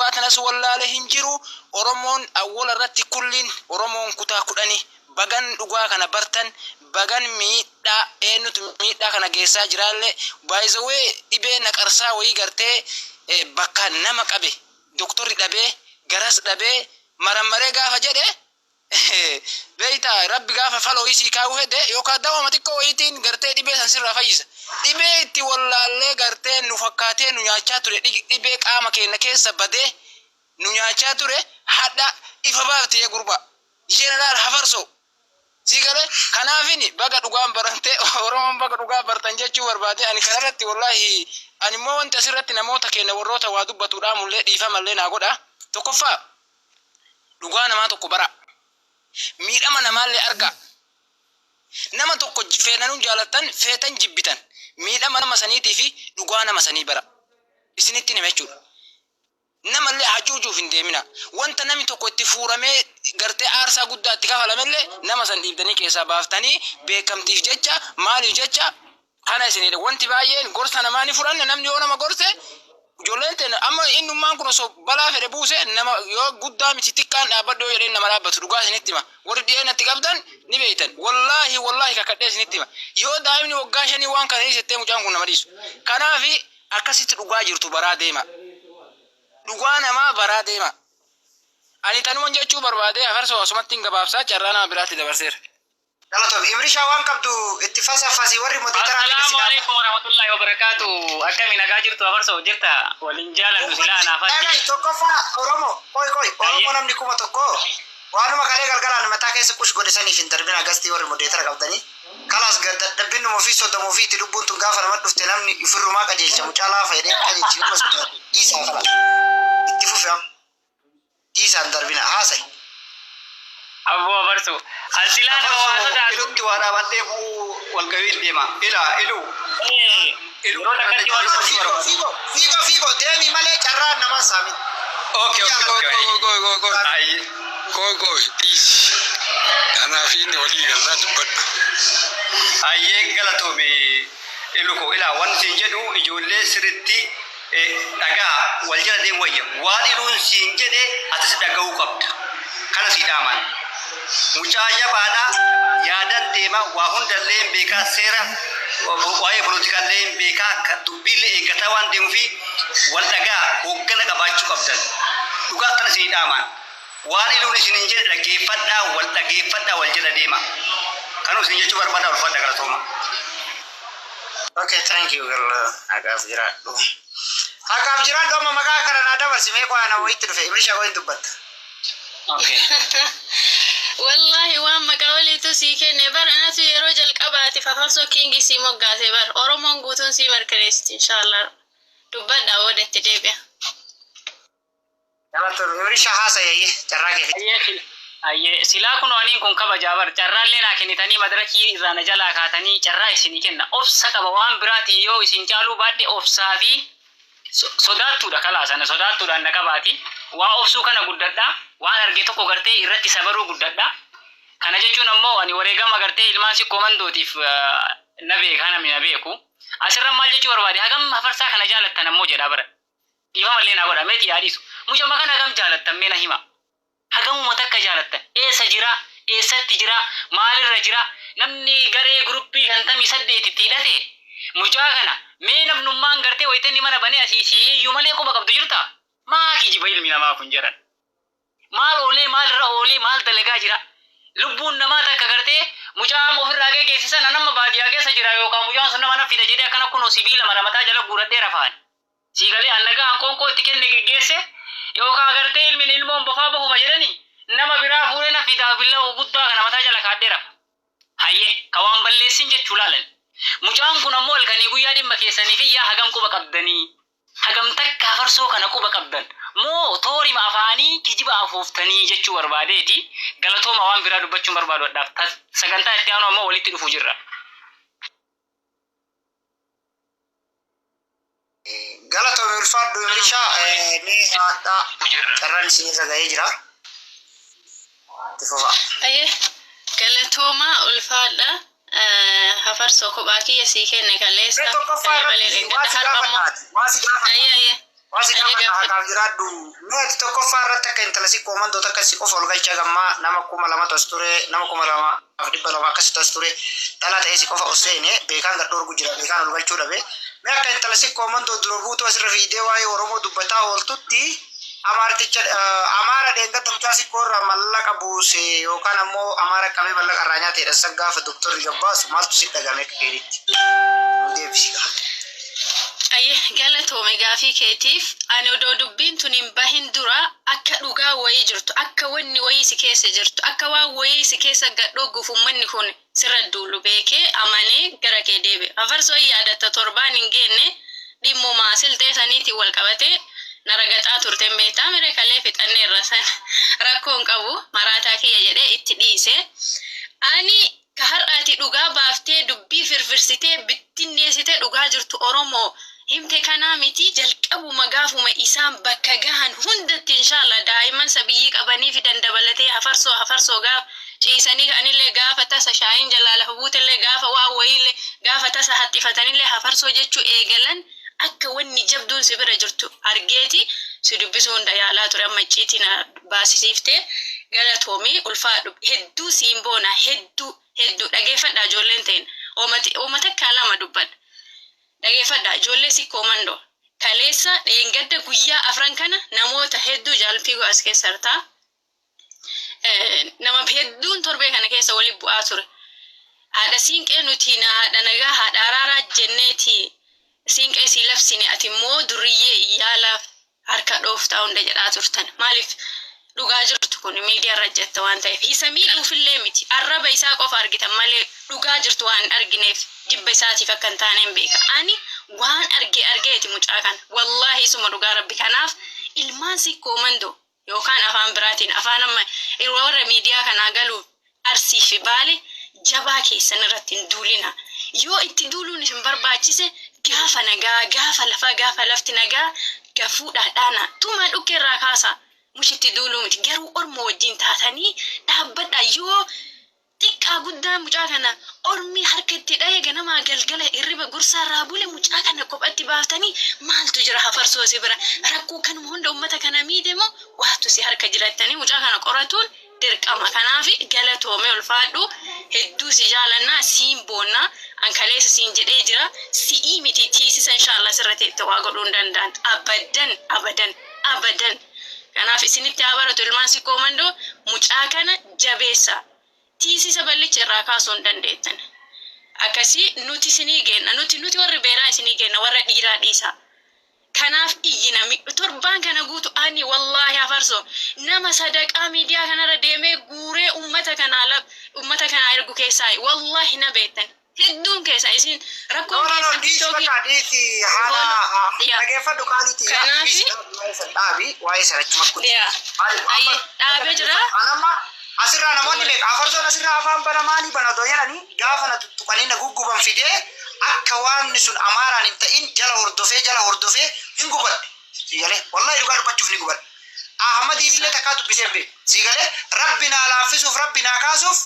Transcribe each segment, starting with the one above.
Dhugaa tanas wallaale hin jiru. Oromoon awwala irratti kulliin Oromoon kutaa kudhani bagan dhugaa kana bartan, bagan miidhaa eenyutu miidhaa kana geessaa jiraallee. By the way, dhibee naqarsaa wayii gartee bakka nama qabe doktorri dhabee garas dhabee marammaree gaafa jedhe, beeyta, Rabbi gaafa faloo isii kaa'uu fedhe yookaan dawama xiqqoo wayiitiin gartee dhibee san sirraa fayyisa. Dhibee itti wallaallee gartee nu fakkaatee nu nyaachaa ture, dhibee qaama keenya keessa badee nu nyaachaa ture, hadha ifa baafti yee gurbaa jeneraal Hafarsoo sii galee. Kanaafini baga dhugaan barantee, Oromoon baga dhugaa bartan jechuu barbaade. Ani kanarratti wallaahi ani immoo wanti asirratti namoota keenya warroota waa dubbatuudhaa mullee dhiifamallee naa godha. Tokkoffaa, dhugaa namaa tokko bara, miidhama namaallee argaa. Nama tokko feetanuu jaalattan, feetan jibbitan, miidhama nama saniitii fi dhugaa nama sanii bara isinitti hima jechuudha. Namallee hacuucuuf hin deemina. Wanta namni tokko itti fuuramee gartee aarsaa guddaa itti kafalamellee nama san dhiibdanii keessaa baaftanii beekamtiif jecha, maaliif jecha kana isinidha. Wanti baay'een gorsa namaa ni fudhanna. Namni yoo nama gorse, ijoolleen teenya amma innummaan kun osoo balaa fedhe buuse, nama yoo guddaa miti xiqqaan dhaabbadhu yoo jedheen nama dhaabbatu. Dhugaa isinitti hima, warri dhiyeenatti qabdan ni beektan. Wallaahi, wallaahi, kakadhee isinitti hima, yoo daa'imni waggaa 5 waan kana dhiisettee mucaan kun nama dhiisu. Kanaafi akkasitti dhugaa jirtu baraa deema, dhugaa namaa baraa deema. Ani tanuman jechuu barbaade. Afarsoo asumatti hin gabaabsaa, carraa nama biraatti dabarseera. Galatoomi. Ibrishaa, waan qabdu itti fasafasi, warri moderator. Assalaamu alaikum warahmatullahi wabarakatuh. Akkami, nagaa jirtu? Afarsoo jirta? Waliin jaalannu silaa anaafatti. Dhagahi, tokkoffaa Oromoo, qoy qoy, Oromoo namni 1000 waanuma kalee galgalaan mataa keessa qush godhe saniif hin darbina. Gastii warri moderator qabdanii. Kalaas dadhabbinuma ofii sodamu ofiitti lubbuun tun gaafa nama dhufte namni ifirrumaa qajeelcha, mucaa laafa jedhee qajeelchi, nama sodaatu dhiisaa. Kalaas itti fufi, amma dhiisaan darbina, haasa'i. Abboo Afarsoo. An silaa nama waa Afarsoo sodaatu. Ilutti waa dhaabadhee bu'uu walgahii deema. Ila ilu. Ilu. Yeroo takkatti waan Jechuu Fiigoo, barbaada. fiigoo, fiigoo, fiigoo, deemi malee carraan namaa saamin. Okay. Qoy, Okay. qoy, qoy, qoy. Ayi. Qoy, qoy, dhiisi. Kanaaf inni walii galaa dubbadhu. Ayyee, galatoomi iluko. Ila wanti siin jedhu, ijoollee sirritti dhagaa wal jala deemu wayya. Waan iluun siin jedhe atis dhaga'uu qabda. Kana sii dhaaman. Mucaa jabaadha, yaadan deema, waa hundallee hin beekaa, seera waa'ee politikaallee hin beekaa, dubbiillee eeggataa waan deemuufi wal dhagaa hooggana qabaachuu qabdan. Dhugaa akkana isinii dhaamaan. Waan iluun isiniin jedhe dhaggeeffadhaa, wal dhageeffadhaa, wal jala deema. Kanuma isin jechuu barbaada, ulfaadha, galatooma. Okay, thank you, girl. Haqaaf jiraadhu. Haqaaf jiraadhu. Amma maqaa kana naa dabarsi mee, qo'aa nama wayitti dhufe. Ibrisha, qo'in dubbatta. Okay. Wallaahi waan maqaa waliitu sii kenne bar, anatu yeroo jalqabaatiif Afarsoo King sii moggaase bar. Oromoon guutuun sii mirkaneessiti inshaallah. Dubbadha, booda itti deebi'a. Galatoomi. Ibrisha, haasa'e carraa kee fiti. Ayyee, silaa kun aniin kun kabajaa bar, carraallee naa kennitanii madarakii irraa na jalaa kaatanii carraa isinii kenna. Obsa qaba, waan biraatiin yoo isin caaluu baadhe obsaa fi sodaattuudha, kalaa sana sodaattuudhaan na qabaati. Waa obsuu kana guddadha. Waan arge tokko gartee irratti sabaruu guddadha. Kana jechuun ammoo ani wareegama gartee ilmaan sikkoo mandootiif na beeka, namni na beeku. Asirra maal jechuu barbaade? Hagam hafarsaa kana jaalattan ammoo jedhaa bara. Dhiifamallee naa godha, meeti yaadisu. Mucama kana hagam jaalattan mee na hima. Hagamuma takka jaalattan? Eessa jira? Eessatti jira? Maalirra jira? Namni garee guruppii 58tti hidhate mucaa kana mee namnummaan gartee wayita mana banee asii sii iyyuu malee quba qabdu jirta? Maa kijiba ilmi namaa kun jedhan? Maal oolee, maalirra oolee, maal dalagaa jira? Lubbuun namaa takka gartee mucaa amma ofirraa geggeessisan, nama baadiyyaa keessa jira yookaan mucaan sun nama na fida jedhee akkana kunoo sibiila mana mataa jala guuradhee rafaan. Siigalee annagaa hanqoonqoo itti kenne geggeesse yookaan gartee ilmi ilmoon bofaa bahuma jedhani nama biraa fuudhee na fidaa billaa guddaa kana mataa jala kaadhee rafa. Hayyee, ka waan balleessin jechuu laalan. Mucaan kun ammoo halkanii guyyaa dhimma keessanii fi yaa hagam quba qabdanii? Hagam takka hafarsoo kana quba qabdan? Moo toorima afaanii kijiba afuuftanii jechuu barbaadeeti. Galatooma, waan biraa dubbachuun barbaadu addaaf. Sagantaa itti aanu ammoo walitti dhufuu jirra. Galatoomi, ulfaadhu Ibrishaa, ni haadha carraan isinirra ga'ee jira. Itti fufa. Ayyee, galatoomaa, ulfaadha. Hafarsoo kophaa kiyya sii kenne kaleessa. Mee tokkoffaa Kalee malee irratti waa dheengadda si har'a ammoo. gaafadhaati. Waa si gaafadha. Ayyee ayyee. Waan si Ani gaafadha gaafadhu. haqaaf jiraadhu. Mee ati tokkoffaa irratti akka intala si koomandoo takka si qofa ol galcha gammaa nama 2000 as ture, nama 2200 akkasitti as ture, dhalaa ta'ee si qofa ol seene beekaan gad dhoorgu jira, beekaan ol galchuu dhabe. Mee akka intala si koomandoo dura buutu asirra fiidee waa'ee Oromoo dubbataa ooltutti Amaarticha Amaara dheengadda mucaa sikkoo irraa mallaqa buuse yookaan ammoo Amaara qabee mallaqa irraa nyaateedha. San gaafa doktorri gabbaasu maaltu si dhagahame akka keetitti? Nu deebisi gaa. Ayye, galatoome gaafii keetiif. Ani odoo dubbiin tun hin bahin dura akka dhugaa wayii jirtu, akka wanni wayii si keessa jirtu, akka waan wayii si keessa gad dhogguuf ummanni kun sirra duulu beekee amanee gara kee deebi'e. Afarsoo hin yaadatta, torbaan hin geenne dhimmuma silxee saniitiin wal qabatee na ragaxaa turte hin beektaa mire. Kalee fixanneerra san, rakkoo hin qabu, maraataa kiyya jedhee itti dhiise. Ani ka har'aati dhugaa baaftee dubbii firfirsitee bittinneessitee dhugaa jirtu Oromoo himte kanaa miti. Jalqabuma gaafuma isaan bakka gahan hundatti, inshallah, daa'imman sabiyyii qabanii fidan dabalatee hafarsoo hafarsoo gaaf ciisanii ka'anillee, gaafa tasa shaayiin jalaa lafa buutellee, gaafa waan wayiillee gaafa tasa haxxifatanillee hafarsoo jechuu eegalan, akka wanni jabduun si bira jirtu argeeti si dubbisuu hunda yaalaa ture. Amma icciitii na baasisiiftee, galatoomii, ulfaadhu, hedduu siin boona, hedduu hedduu. Dhageeffadhaa ijoolleen ta'in, ooma takkaa lama dubbadha, dhageeffadhaa ijoollee sikkoo mandoo. Kaleessa dheengadda guyyaa afran kana namoota hedduu jaalfiigoo as keessa hartaa nama hedduun torbee kana keessa waliin bu'aa ture. Haadha siinqee nuti na haadha nagaa, haadha araaraa jenneeti siinqee sii labsine, ati immoo duriyyee iyyaala harka dhooftaa hunda jedhaa turtan. Maaliif? Dhugaa jirtu kun miidiyaa irra jetta waan ta'eef. Isa miidhuufillee miti. Arraba isaa qofa argitan malee dhugaa jirtu waan hin argineef jibba isaatiif akka hin taane hin beeka. Ani waan arge argeeti mucaa kana. Wallaahi isuma dhugaa rabbi. Kanaaf ilmaan sikkoo mandoo yookaan afaan biraatiin afaan amma warra miidiyaa kanaa galuuf Arsii fi Baale jabaa keessan irratti hin duulina. Yoo itti duuluun isin barbaachise gaafa nagaa, gaafa lafaa, gaafa lafti nagaa gafuudhaa dhaana. Tuma dhukkee irraa kaasa. Mushitti duuluu miti. Garuu orma wajjin taatanii dhaabbadhaa. Yoo xiqqaa guddaa mucaa kana ormi harka itti dha'ee ganamaa galgala hirriba gorsaa irraa bule, mucaa kana kophatti baaftanii maaltu jira hafarsoo si bira, rakkoo kanuma hunda ummata kana miidhe moo waatu si harka jirattanii mucaa kana qoratuun dirqama. Kanaaf galatoome, ulfaadhu, hedduu si jaalannaa, siin boonnaa. An kaleessa siin jedhee jira, si'ii miti tiisisa inshallah sirra teette waa godhuu hin danda'an abadan, abadan, abadan. Kanaaf isinitti haa baratu ilmaan sikkoo mandoo, mucaa kana jabeessa, tiisisa ballicha irraa kaasuu hin dandeettan. Akkasii nuti isinii geenna, nuti warri beeraa isinii geenna, warra dhiiraa dhiisaa. Kanaaf iyyina torbaan kana guutu ani wallaahi hafarsoo nama sadaqaa miidiyaa kanarra deemee guuree ummata kanaa ummata kanaa ergu keessaa, wallaahi na beektan hedduun keessaa isin rakkoon No, no, no, keessan dhiisi. TikTokii Bakka dhiisi haala Yaa. dhageeffadhu qaaliiti. Kanaafi- Dhiisi, waa'ee sana dhaabi, waa'ee sana achuma kuti. Yaa. Ayye, dhaabee jira. Anamma asirraa namoonni meeqa afarsoon asirraa afaan bana maalii bana otoo jedhanii gaafa na tuttuqanii na gugguban fidee akka waanni sun Amaaraan hin ta'in jala hordofee jala hordofee hin gubadhe. Siigalee, wallahi dhugaa dubbachuuf ni gubadhe. Ahmadiin illee takkaa dubbisee hin beeku. Siigalee, rabbi naa laaffisuuf, rabbi naa kaasuuf,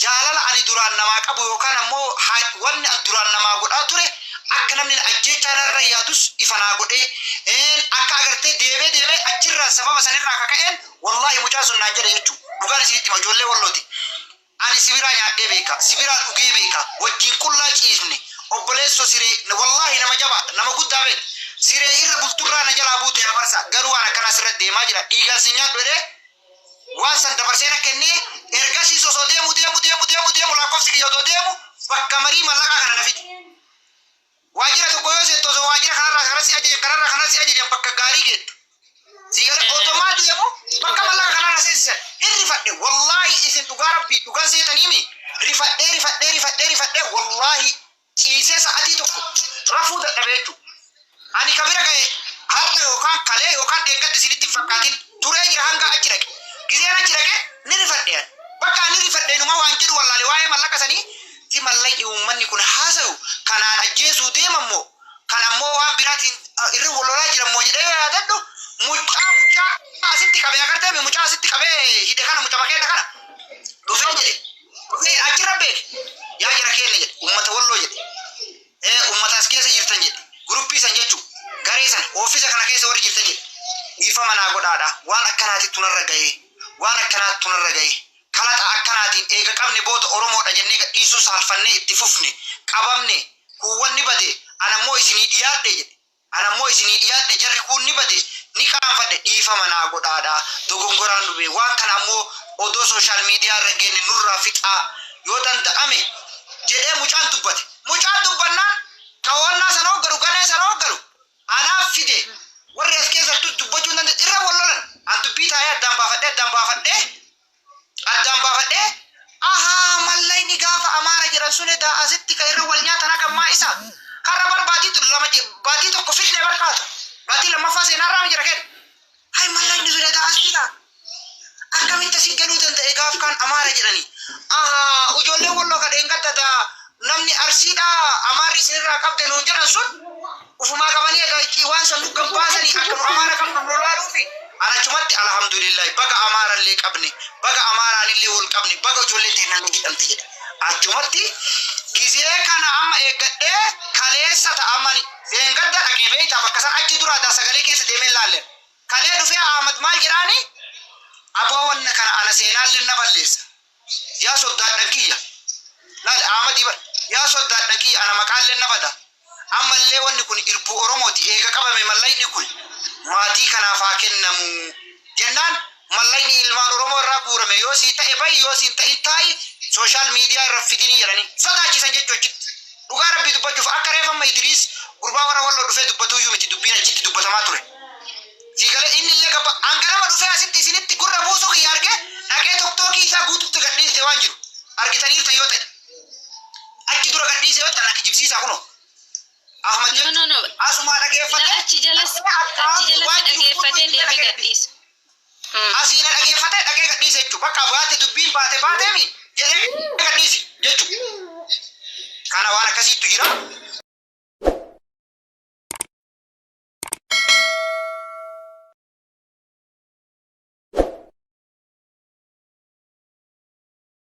jaalala ani duraan namaa qabu yookaan ammoo wanni ani duraan namaa godhaa ture akka namni na ajjeechaa narra yaadus ifa naa godhee akka agartee deebee deebee achirraa sababa sanirraa akka ka'een wallaahi mucaa sun naan jedhe jechuudha. Dhugaan isinitti hima, ijoollee wallooti. Ani sibiraa nyaadhee beeka, sibiraa dhugee beeka, wajjin qullaa ciisne, obboleessoo siree, wallaahi nama jabaa, nama guddaa beeka. Siree irra bulturraa na jalaa buute afarsa, garuu waan akkanaa sirra deemaa jira. Dhiigaan si nyaadhu jedhee waan san dabarsee na kennee ergasiis osoo deemu deemu deemu deemu deemu lakkoofsi kiyya otoo deemu bakka marii mallaqaa kana na fide. Waajjira tokko yoo seentu osoo waajjira kanarraa kana si ajajan, kanarraa kana si ajajan, bakka gaarii geettu. Si gala otomaa deemu bakka mallaqa kanarraa seensisan hin rifadhe. Wallaahi isin dhugaa rabbii dhugaan seetaniimi rifadhee rifadhee rifadhee rifadhee wallaahi ciisee sa'atii tokko rafuu dadhabee jechuudha. Ani ka bira ga'e har'a yookaan kalee yookaan dheengaddi isinitti hin fakkaatin, turee jira hanga achi dhaqe. Gizeen achi dhaqe ni rifadhe ani. Bakka ani rifadhe inuma waan jedhu wallaale waa'ee mallaqa sanii ti, mallaqni uummanni kun haasayu kanaan ajjeesuu deemammoo kan ammoo waan biraatiin irra wal lolaa jiran moo jedhee yoo yaadadhu mucaa asitti qabee agartee mucaa asitti qabee hidhe kana mucama keenya kana dhufee jedhe, dhufee achirra beeke, yaa jara keenya jedhe, uummata walloo jedhe, uummata as keessa jirtan jedhe, guruppii san jechuu, garee san oofisa kana keessa warri jirtan. Dhiifama naa godhaadha. Waan akkanaatitti nurra ga'e. Waan akkanaatti nurra ga'e. Kalaxa akkanaatiin eega qabne booda Oromoodha jennee gadhiisuu saalfannee itti fufne, qabamne, kuuwwan ni bade, anammoo isinii dhiyaadhe jedhe. Anammoo isinii dhiyaadhe, jarri kuun ni bade, ni qaanfadhe, dhiifama naa godhaadha. Dogongoraan dhube. Waan kana ammoo odoo social media irra hin geenye nurraa fixaa yoo danda'ame jedhee mucaan dubbate. Mucaan dubbannaan kawoonnaa sana hooggalu, ganee sana hooggalu anaaf fide. Warri as keessattuu dubbachuu hin dandeenye irra wal lolan. An dubbii taa'ee addaan baafadhee, addaan baafadhee, addaan baafadhee, ahaa, mallayni gaafa Amaara jedhan sun edaa asitti ka irra wal nyaatan hagammaa isa. Har'a bar baatii 2, baatii 1 fixnee barkaatu. Baatii lammaffaa seenaarraa jira kenna. Hay, mallayni sun edaa as jira. Akkamitti asii galuu danda'e gaaf kaan Amaara jedhanii? Ahaa, ijoolleen Walloo ka dheengadda namni Arsiidha Amaarri isinirraa qabde nuun jedhan sun ufumaa qabanii egaa itti waan san nu gabbaasanii akka nu Amaara qabnu nu laaluufi. Anachumatti alhamdulillahi, baga Amaarallee qabne, baga Amaaraanillee wal qabne, baga ijoollee teennallee hidhamte jedhe. Achumatti gizee kana amma eeggadhee kaleessa ta'amani dheengadda dhaqee beektaa bakka san achi duraa daa sagalee keessa deemee laalleen. Kalee dhufee Ahmad maal jedhaani? Aboo, wanna kana ana seenaallee na balleessa. Yaa soddaadhan kiyya. Laal Ahmad bar, yaa soddaadhan kiyya, ana maqaallee na bada. Ammallee wanni kun irbuu Oromooti, eega qabame mallayni kun maatii kanaaf haa kennamu. Jennaan mallayni ilmaan Oromoo irraa guurame yoo sii ta'e bayi, yoo siin ta'in taa'i, social media irra fidinii jedhanii sodaachisan jechuu achitti. Dhugaa Rabbii dubbachuuf akka reefamma Idriis gurbaa warra Walloo dhufee dubbatuyyuu miti dubbiin achitti dubbatamaa ture. Siigalee inni illee gabba hanganama dhufee asitti isinitti gurra buusuu kiyya arge, dhaqee TikTokii isaa guututti gadhiise. Waan jiru argitaniirta yoo ta'e, achi dura gadhiise yoo ta'e na kijibsiisaa kunoo. Ahmad No, no, no. Asumaa dhageeffate. Achi jalatti dhageeffatee deemee gadhiisa. Asii na dhageeffate, dhaqee gadhiise jechuudha. Bakka baate dubbiin baate baateemi jedhee gadhiise jechuudha. Kana waan akkasiitu jira.